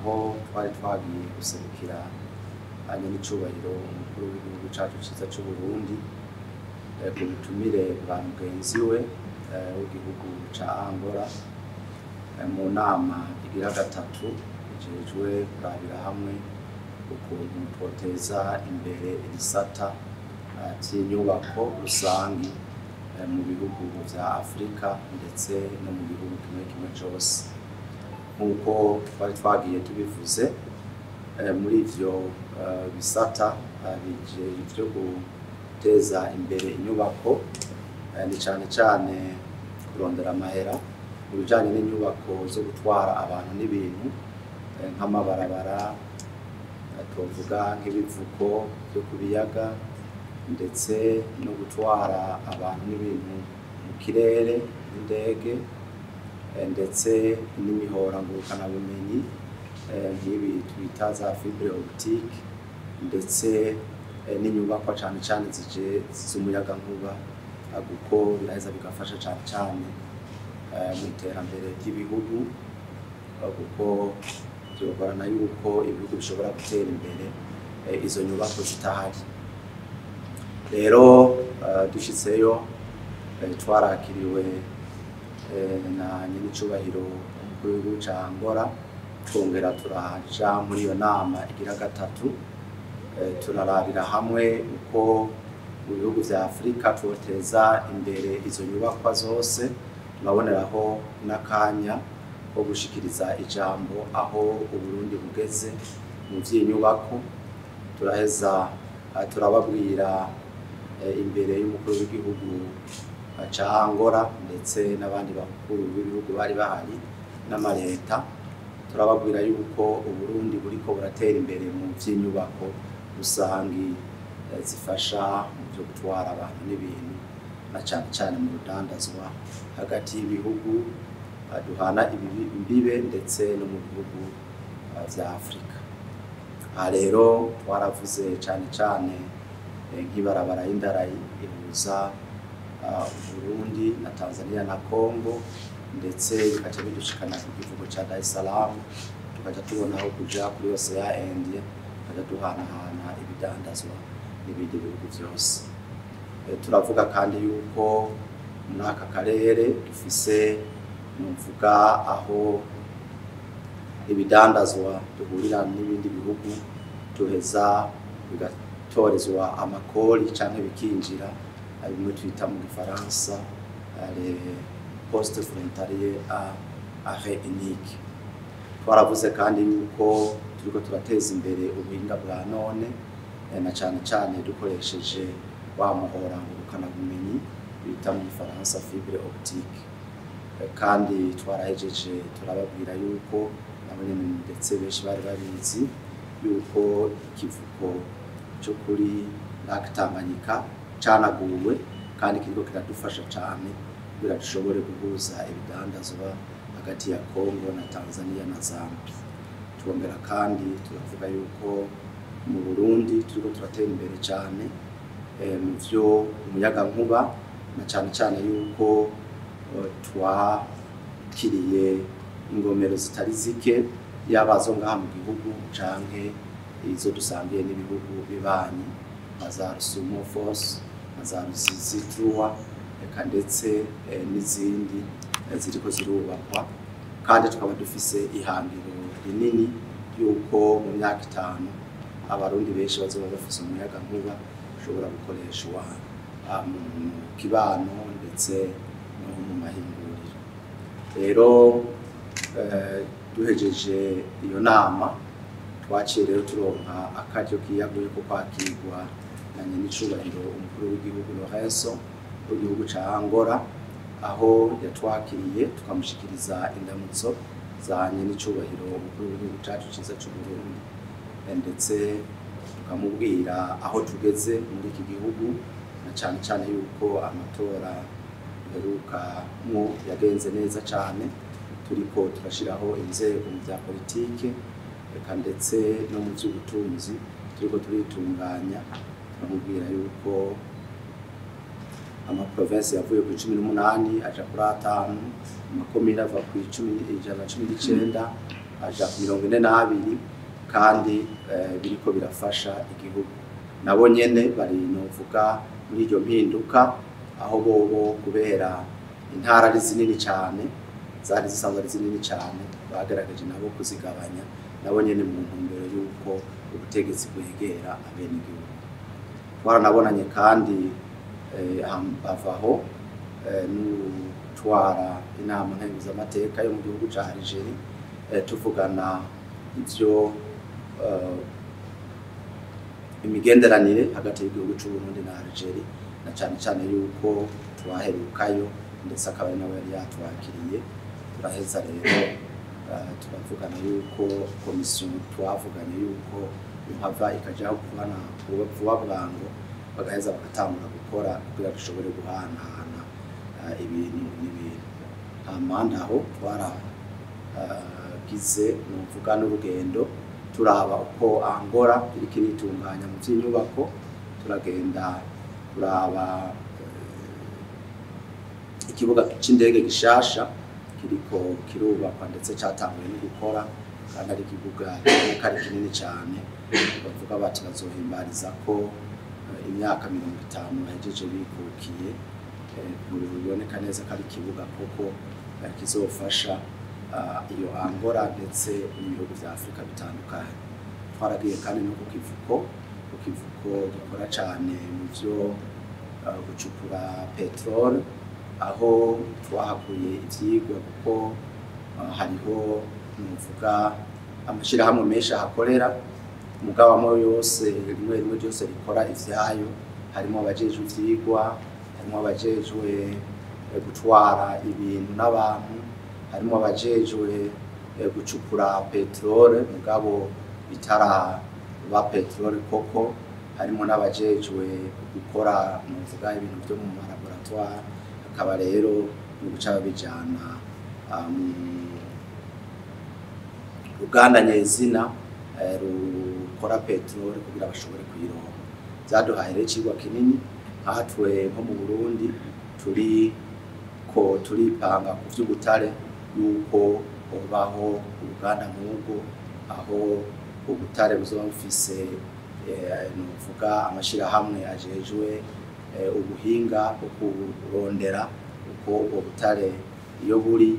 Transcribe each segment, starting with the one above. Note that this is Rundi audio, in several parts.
Aho twari twagiye guserukira nyenicubahiro umukuru w'igihugu cacu ciza c'u Burundi ku butumire bwa mugenzi we w'igihugu ca Angola mu nama igira gatatu ijejwe kurabira hamwe ukuntu twoteza imbere ibisata vy'inyubako rusangi mu bihugu vya Afrika ndetse no mu gihugu kimwe kimwe cose. Nk'uko twari twagiye tubivuze, muri ivyo bisata vyo guteza imbere inyubako, ni cane cane kurondera amahera mu bijanye n'inyubako zo gutwara abantu n'ibintu, nk'amabarabara, twovuga nk'ibivuko vyo ku biyaga, ndetse no gutwara abantu n'ibintu mu kirere n'indege, ndetse n'imihora ngurukanabumenyi, nk'ibi twita za fibre optique, ndetse n'inyubakwa cane cane zije z'umuyagankuba, kuko biraheza bigafasha cane cane mu iterambere ry'ibihugu, kuko vyogorana yuko ibihugu bishobora gutera imbere izo nyubako zitahari. Rero dushitseyo, twarakiriwe na nyenicubahiro umukuru w'igihugu ca Angola, twongera turaja muri iyo nama igira gatatu, turarabira hamwe uko mu bihugu vya Afrika twoteza imbere izo nyubakwa zose. Turaboneraho n'akanya ko gushikiriza ijambo aho Uburundi bugeze mu vy'inyubako. Turaheza turababwira imbere y'umukuru w'igihugu ca Angola ndetse n'abandi bakuru b'ibihugu bari bahari n'amareta, turababwira yuko Uburundi buriko buratera imbere mu vy'inyubako rusangi zifasha mu vyo gutwara abantu n'ibintu, na cane cane mu rudandazwa hagati y'ibihugu duhana imbibe ndetse no mu bihugu vya Afrika. Aha rero twaravuze cane cane nk'ibarabara y'indarayi ihuza Burundi na Tanzania na Congo, ndetse bigaca bidushikana ku kivuko ca Dar es Salaam, tukaja tubona aho kuja kuri Ocean Indien, tukaja duhanahana ibidandazwa n'ibindi bihugu vyose. Turavuga kandi yuko muri aka karere dufise, nuvuga, aho ibidandazwa duhurira n'ibindi bihugu tuheza bigatorezwa amakori canke bikinjira, bimwe twita mu gifaransa les postes frontaliers à arrêt unique. Twaravuze kandi yuko turiko turateza imbere ubuhinga bwa none, na cane cane dukoresheje wa muhora ngurukanabumenyi bita mu gifaransa fibre optique. Kandi twarahejeje turababwira yuko nabo nyene, ndetse benshi bari babizi, yuko ikivuko co kuri Lac Tanganyika canaguwe kandi kiriko kiradufasha cane kugira dushobore guhuza ibidandazwa hagati ya Congo na Tanzania na Zambia. Twongera kandi turavuga yuko mu Burundi turiko turatera imbere cane mu vyo umuyagankuba, na cane cane yuko twakiriye ingomero zitari zike, yaba zo ngaha mu gihugu canke izo dusangiye n'ibihugu bibanyi, nka za Rusumo Force, nka za Ruzizi Trois, eka ndetse n'izindi ziriko zirubakwa. Kandi tukaba dufise ihangiro rinini yuko mu myaka 5 Abarundi benshi bazoba bafise umuyagankuba ushobora gukoreshwa mu kibano ndetse no mu mahinguriro. Rero duhejeje iyo nama, twaciye rero turonka akaryo kiyaguye ko kwakirwa na nyenicubahiro umukuru w'igihugu Lourenço w'igihugu ca Angola, aho yatwakiriye tukamushikiriza indamutso za nyenicubahiro umukuru w'igihugu cacu ciza c'u Burundi, ndetse tukamubwira aho tugeze muri iki gihugu, na cane cane yuko amatora duherukamwo yagenze neza cane, turiko turashiraho inzego mu vya politike, eka ndetse no mu vy'ubutunzi turiko turitunganya. Turamubwira yuko amaprovinsi yavuye ku 18 aja kuri 5, amakomine ava ku 119 aja ku 42 kandi biriko birafasha igihugu. Nabo nyene bari novuga muri iryo mpinduka, aho bobo kubera intara ari zinini cyane, zari zisanzwe ari zinini cyane, bagaragaje nabo kuzigabanya, nabo nyene mu ntumbero y'uko ubutegetsi bwegera abenegihugu. Twaranabonanye kandi bavaho n'utwara inama nkenguzamateka yo mu gihugu ca Algeria, tuvugana ivyo imigenderanire hagati y'igihugu c'u Burundi na Algeria, na cane cane yuko twaherukayo, ndetse akaba ari nawe yari yatwakiriye. Turaheza rero turavugana yuko komisiyo twavuganye yuko impava ikajaho kubana vuba bwango, bagaheza bagatangura gukora kugira dushobore guhanahana ibintu n'ibintu. Hampande aho twaragize nuvuga n'urugendo turaba uko Angola iriko iritunganya mu vy'inyubako, turagenda kuraba ikibuga c'indege gishasha kiriko kirubakwa ndetse catanguye no gukora, kandi ari ikibuga kiboneka ari kinini cane. Bavuga bati bazohimbariza ko imyaka 50 bahejeje bikukiye, biboneka neza ko ari ikibuga koko kizofasha iyo Angola ndetse n'ibihugu vya Afrika bitandukanye. Twaragiye kandi no ku kivuko, ku kivuko gikora cane mu vyo gucukura petrole, aho twahakuye ivyigwa kuko hariho nuvuga amashirahamwe menshi ahakorera, mugabo amwe yose rimwe rimwe ryose rikora ivyayo, harimo abajejwe ivyigwa, harimo abajejwe gutwara ibintu n'abantu, harimo abajejwe gucukura petrole mugabo bitaraba petrole koko, harimo n'abajejwe gukora nuvuga ibintu vyo mu laboratoire. Akaba rero mu guca babijana mu ruganda nyezina rukora petrole kugira bashobore kuyironka. Vyaduhaye rero icigwa kinini nkatwe nko mu Burundi turi ko turipanga ku vy'ubutare, yuko hobaho uruganda nk'urwo, aho ubutare buzoba bufise nuvuga amashirahamwe ajejwe ubuhinga bwo kurondera uko ubwo butare iyo buri,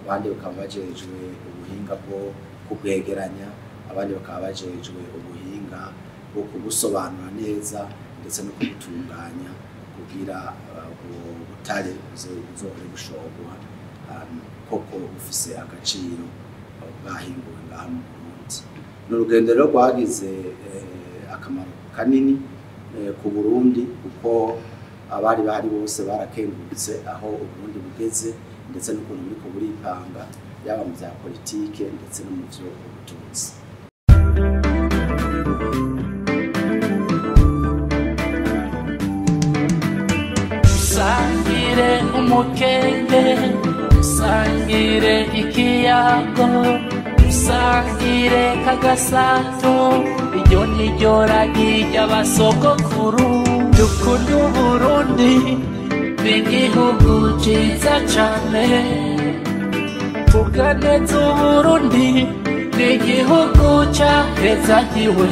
abandi bakaba bajejwe ubuhinga bwo kubwegeranya, abandi bakaba bajejwe ubuhinga bwo kubusobanura neza ndetse no kubutunganya kugira ubwo butare buzohore bushorwa koko bufise agaciro bwahinguwe ngaha mu Burundi. Ni urugendo rero rwagize akamaro kanini ku Burundi, kuko abari bahari bose barakengurutse aho Uburundi bugeze ndetse n'ukuntu buriko buripanga, yaba mu vya politike ndetse no mu vyo ubutunzi. Usangire umukenge, usangire ikiyago, usangire kagasato, iryo niryo ragi ry'abasogokuru. Dukunde Uburundi n'igihugu ciza cane, tuganeze Uburundi n'igihugu cahezagiwe.